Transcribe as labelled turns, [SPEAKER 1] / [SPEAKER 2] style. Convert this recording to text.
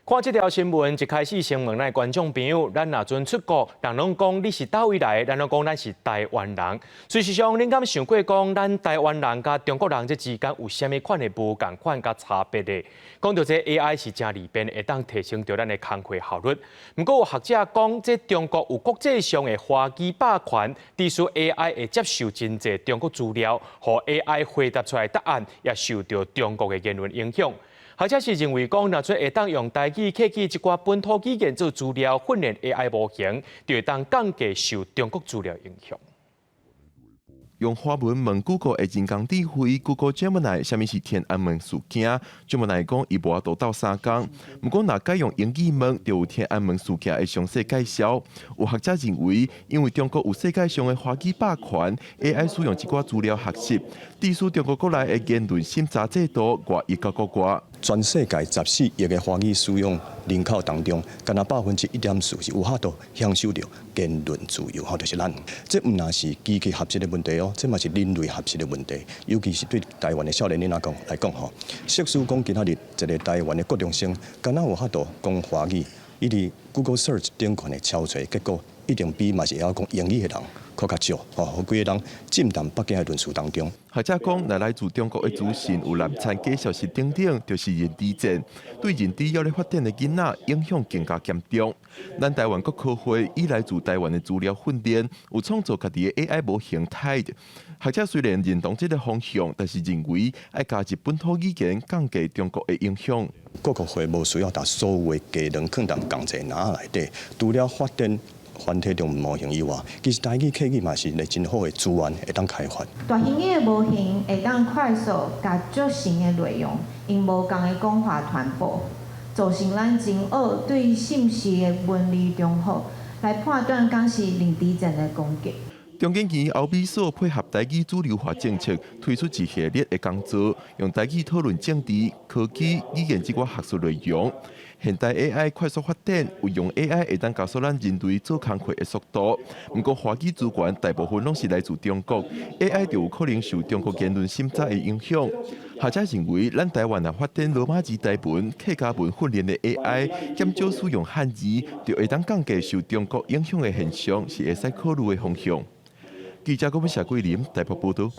[SPEAKER 1] 看這條新聞，一開始先問咱觀眾朋友，咱若陣出國，人攏講你是佗位來，咱攏講咱是台灣人。事實上，恁敢想過講，咱台灣人佮中國人這之間有啥物款的無仝款佮差別的？講著這 AI 是誠利便，會當提升著咱的工課效率。毋過有學者講，這中國有國際上的華語霸權，致使 AI 會接受真濟中國資料，予 AI 回答出來答案，也受著中國的言論影響。學者是認為講，若準會當用台語、客語這寡本土語言做資料訓練 AI 模型，就會當降低受中國資料影響。
[SPEAKER 2] 用華文問 Google 的人工智慧 Google Gemini，啥物是天安門事件？Gemini 講伊無法度鬥相共。毋過若改用英語問，就有天安門事件的詳細介紹。有學者認為，因為中國有世界上的華語霸權，AI 使用這寡資料學習，致使中國國內的言論審查制度外溢到國外。
[SPEAKER 3] 全世界14億个華語使用人口當中，干焦1.4%是有法度享受著言論自由，吼，就是咱。這毋但是機器學習的問題哦，這嘛是人類學習的問題，尤其是對台灣的少年囡仔講來講吼。設使講今仔日一个台灣的國中生，敢若有法度講華語，伊佇 Google Search 頂懸的搜尋結果，一定比嘛是會曉講英語的人閣較少，吼，予規个人浸佇北京的論述當中。
[SPEAKER 2] 學者講，若來自中國的資訊有濫傳假消息等等，就是認知戰，對認知猶咧發展的囡仔影響更加嚴重。咱台灣國科會以來自台灣的資料訓練，有創造家己的 AI 模型 Tide。學者雖然認同這个方向，但是認為愛加入本土語言，降低中國的影響。
[SPEAKER 3] 國科會無需要共所有的雞卵囥佇仝一个籃內底，除了發展繁體中文模型以外，其實台語、客語嘛是一个真好的資源，會當開發。
[SPEAKER 4] 大型語言模型會當快速共足神的內容，用無仝的講話傳播，造成咱真惡對信息的文字重複，來判斷敢是認知戰的攻擊。
[SPEAKER 2] 中研院歐美所配合台語主流化政策，推出一系列的講座，用台語討論政治、科技、語言這寡學術內容。現代 AI 快速發展，運用 AI 會當加速咱人類做工課的速度。毋過華語資源大部分攏是來自中國，AI 就有可能受中國言論審查的影響。學者認為，咱台灣若發展羅馬字台文、客家文訓練的 AI，減少使用漢字，就會當降低受中國影響的現象，是會使考慮的方向。記者郭文霞桂林台北報導。